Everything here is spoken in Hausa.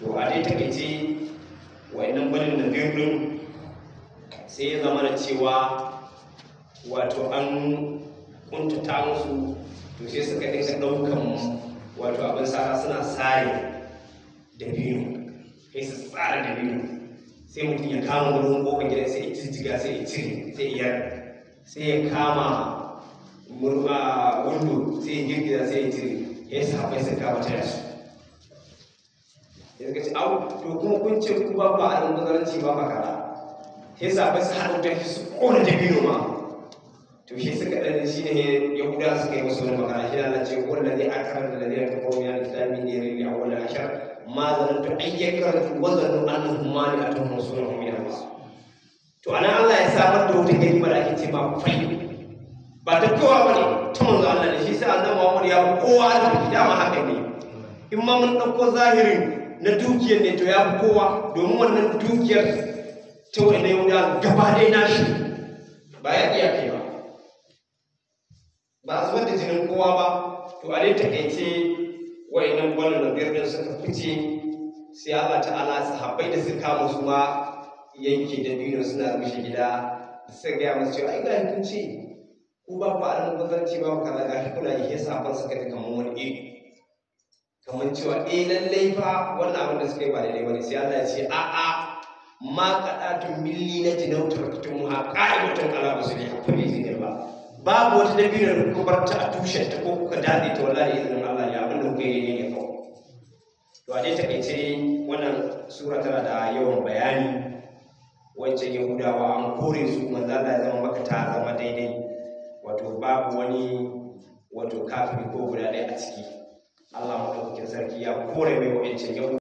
To a dai takaice wa'annan banin da din sai ya zama na cewa wato an kuntata musu. To sai suka dinga ɗaukan wato abin sara suna sare dabino, sai su tsara dabino, sai mutum ya kama wurin kofar gidan sai ya jijjiga, sai ya cire, sai ya yar, sai ya kama murma windo sai ya girgiza, sai ya cire. Ya yi sahabbai sun kama taya su, ya suka ce, au, to kuma kun ce ku ba ku almubazaranci ba makara. Sai sahabbai su haɗa wutar su ƙona dabino ma. To shi suka ɗan shi ne Yahuda suka yi musu wani magana. Shi Allah ce wallazi akara da ladina kafaru min al-islami ne li awwal ashar ma zanantu ay yakratu wa zannu annahum mani'atuhum rusulun min Allah. To anan Allah ya samar da wata ganima da ake ce ma fai, ba ta kowa bane, ta manzo Allah ne. Shi sai Annabi Muhammad ya fi kowa arziki, dama haka ne. In ma mun ɗauko zahirin na dukiyar ne, to ya fi kowa, domin wannan dukiyar ta wa'annan Yahuda gaba ɗaya nashi, ba ya iya kai ba, ba a zubar da jinin kowa ba. To a dai takaice wa'annan banu nadir din suka fice, sai Allah ta'ala sahabbai da suka kama su ma yanke dabino suna rushe gida, suka gaya musu cewa ai ga kun ce ku ba ku almubazzaranci ba ku kaza, gashi kuna yi. Sahabban suka ji kamar wani iri, kamar cewa eh lallai fa wannan abin da suka yi ba daidai bane. Sai Allah ya ce a'a, ma qadatun millinatin aw taraktumuha qa'imatan ala usuliha fa bi iznillah. Babu wata dabino da kuka bar ta a tushen ta ko kuka datse ta, wallahi izinin Allah ne, abin da kuka yi ne kawai. To a dai takaice wannan sura tana da yawan bayani. Wancan Yahudawa an kore su, manzo Allah ya zama maka ta zama daidai, wato babu wani wato kafiri ko guda ɗaya a ciki. Allah madaukakin sarki ya kore mai wa'ancan Yahudawa.